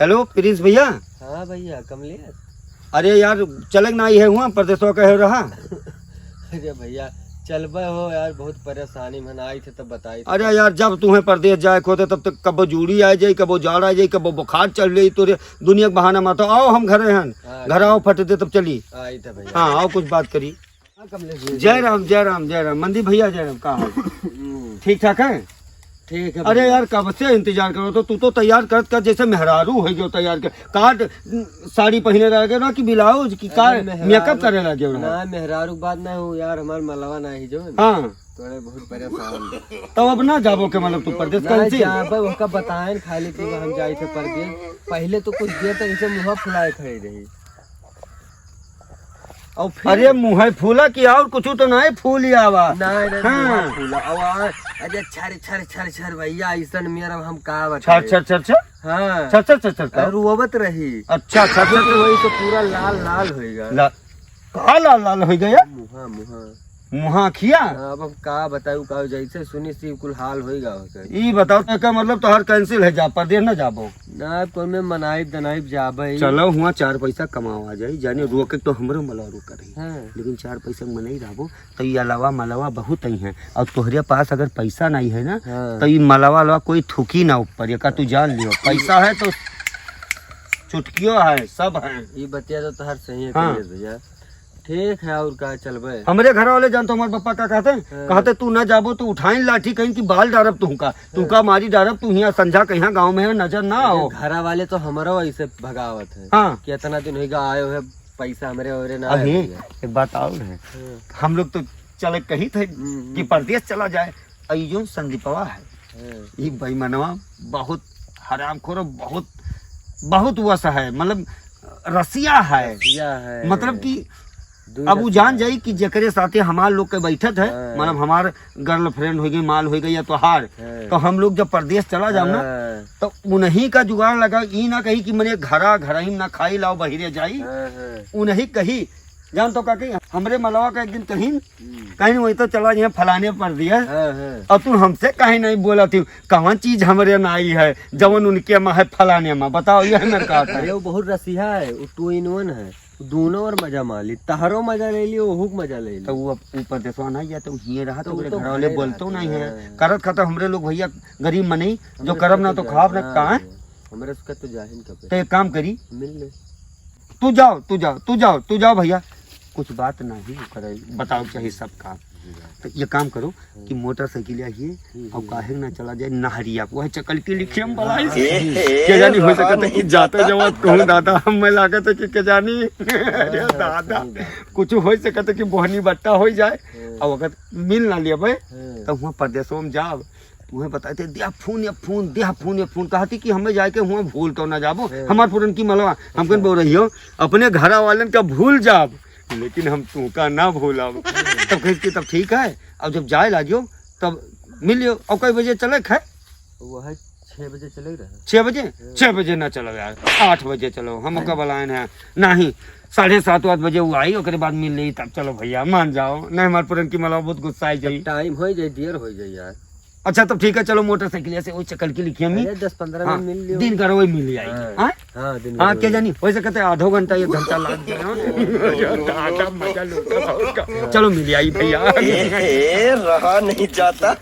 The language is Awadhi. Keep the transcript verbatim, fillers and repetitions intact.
हेलो प्रिंस भैया। हाँ भैया, कमलेश। अरे यार, चलक ना आई है हुआ, परदेसवा कहे रहा। अरे भैया, चलबे हो यार, बहुत परेशानी में आई थे तब बताई थे। अरे यार, जब तुम्हें परदेस जाए के होते तब तक कबो जूड़ी आ जाई, कबो जाड़ आ जाई, कबो बुखार चढ़ ले, तोरे दुनिया के बहाना मारत हो। आओ हम घरे हन, हाँ, घर आओ फट दे तब चली। आई थे भैया। हाँ, आओ कुछ बात करी। हाँ, कमलेश भैया। जय राम, जय राम, जय राम। मंदी भैया, जय राम, का हाल? हम्म। ठीक ठाक है? ठीक है अरे भैया। यार, कब से इंतजार करो तो, तू तो तैयार करत कर जैसे मेहरारू होइ गयो तैयार कर। काट साड़ी पहिने रह गयो ना कि ब्लाउज की अरे का मेहरारू, मेकअप करे लग गयो ना? ना, मेहरारू के बात ना हो यार, हमार मलवा ना ही जो है ना, हाँ। थोड़े बहुत परेशान। तब अब ना जाबो के मतलब तू परदेस ना कहीं से? जाबे, ओका बताएन खाली कि हम जाई थे परदेस। पहले तो कुछ देर तक इसे मुँह फुलाए खड़ी रही। और फिर अरे मुँह फूला कि और कुछ तो नहीं फूल आवा। नहीं, नहीं, हाँ। मुँह फूला। और आ-, अरे छर, छर, छर, छर भैया, ऐसन मेरा हम का बताए? छर, छर, छर, छर? हाँ। छर, छर, छर, छर का? अरे रोवत रही। अच्छा, छर, छर, तो छर। वही तो पूरा लाल, लाल होएगा। ला-, का लाल, लाल हो गया? मुँहा, मुँहा। मुँहा खिया? हाँ, अब हम का बताऊ, का जैसे सुनी सी कुल हाल होएगा ओकर। ई बताओ तो का मतलब तोहार cancel है, जा परदेस ना जाबो? ना, कौन में मनाइब दनाइब जाबे। चलो हुआ चार पैसा कमावा जाई, जाने रोके तो हमरो मलवा रोका रही। हाँ। लेकिन चार पैसा मनई रहबो, तो ई अलावा मलवा बहुत ही है। और तोहरे पास अगर पैसा नहीं है ना, हाँ। तो ई मलवा लवा कोई थूकी ना ऊपर, ये का तू जान लियो। पैसा है तो चुटकियो है, सब है। ई बतिया तो तोहार सही है हाँ। कमलेश भैया। ठीक है, और का चलबे? हमरे घर वाले जान तो हमारे पापा का कहते हैं? हाँ। कहते, "तू ना जाबो तो उठाइन लाठी कहीं की बाल डारब तुहका, हाँ। तुहका मारी डारब, तू हियाँ संझा कहीं गाँव में है, नजर ना अरे, आओ।" घरा वाले तो हमरो ऐसे भगावत है हाँ। कि इतना दिन होइगा आयो है, पैसा हमरे ओरे ना अभी आए भैया। एक बात और है, हाँ। हम लोग तो चले कही थे हम्म, हम्म। कि परदेस चला जाए, और ये जो संदीपवा है, हाँ। ये बेईमनवा बहुत हरामखोर, बहुत, बहुत वस है, मतलब रसिया है। रसिया है। मतलब कि दुई अब वो रसिया जान है। जाई कि जेकरे साथे हमार लोग के बैठत है, हाँ। मतलब हमार girlfriend हो गई, माल हो गई या तोहार, हाँ। तो हम लोग जब परदेस चला जाब ना, हाँ। तो उन्हीं का जुगाड़ लगा, ई ना कही कि मने घरा, घरा ही ना खाई लाओ बहिरे जाई, हाँ, हाँ। उन्हीं कही जान तो का कही, हमरे मलवा का एक दिन कहीं, हम्म। कहीं वही तो चला यहाँ फलाने परदेस। हाँ, हाँ। और तू हमसे कहीं नहीं बोला थी, कौन चीज हमरे ना आई है, जवन उनके माँ है फलाने माँ, बताओ, यह मेरे का आता है। अरे, वो बहुत रसिया है, वो two in one है, वो दोनों और मजा मार ली, तहरो मजा ले ली, ओहू के मजा ले ली। तो वो अब ऊपर देशवा नहीं जाते, वो हिये रहा, तो तो वो ओकरे तो घर वाले घरे बोलते रहते नहीं है। हैं। करत खाता हमरे लोग भैया गरीब मनई, जो हमरे करब ना सबके तो जाए, खाब ना हाँ, कहाँ। हमरे सबके तो जाहिन कपे। तो एक काम करी, मिल ले। तू जाओ, तू जाओ, तू जाओ, तू जाओ भैया, कुछ बात नहीं करे, बताओ चाहे सब काम। तो ये काम करो कि मोटरसाइकिल आइए हम्म, और हम्म। काहे ना चला जाए नहरिया, वह चकल के लिखे हम बलाई से। ए, ए, क्या जानी हो रहा सकता है कि नहीं जाता जाता। जवाब कहूँ दादा, हम मैं लागत है कि क्या जानी, अरे हाँ, दादा, सही बात। कुछ हो सकता है कि बोहनी बट्टा हो जाए हाँ। और अगर मिल ना लिया भाई हाँ। तो वहाँ परदेशों में जाओ। उहे बताए थे, "द्या फोन या फोन, द्या फोन या फोन।" कहती कि हमें जाके हुआ भूल तो ना जाबो। हाँ। हमार पुरनकी मलवा। हमकन अच्छा। बोल रही हो, "अपने घरा वालन का भूल जाब, लेकिन हम तुहका ना भूलब।" तब कहिस कि, "तब ठीक है।" अब जब जाए लागियो, तब मिल लियो। और कई बजे चले खे? वह छः बजे चले रहे। छः बजे? हाँ। छः बजे ना चलो यार, आठ बजे चलो, हम ओका बलायन है। नहीं, साढ़े सात, आठ बजे वो आई, ओकरे बाद मिल ली, तब चलो भैया, मान जाओ। नहीं, हमार पुरनकी मलवा बहुत गुस्सा आई जाई। टाइम हो जाए, देर हो जाए यार। अच्छा, तब ठीक है, चलो मोटरसाइकिल से वही चकल की लिखिए हम। अरे, दस पन्द्रह हाँ, मिनट मिल लियो। दिन का वही मिल जाए। हाँ। हाँ? हाँ, दिन हाँ, का क्या वही। जानी, हो सकता है आधो घंटा, एक घंटा लाग जाए। हाँ? दादा, मजा लूटा बहुत का। चलो, मिल आई भैया। ए, ए, रहा नहीं जाता।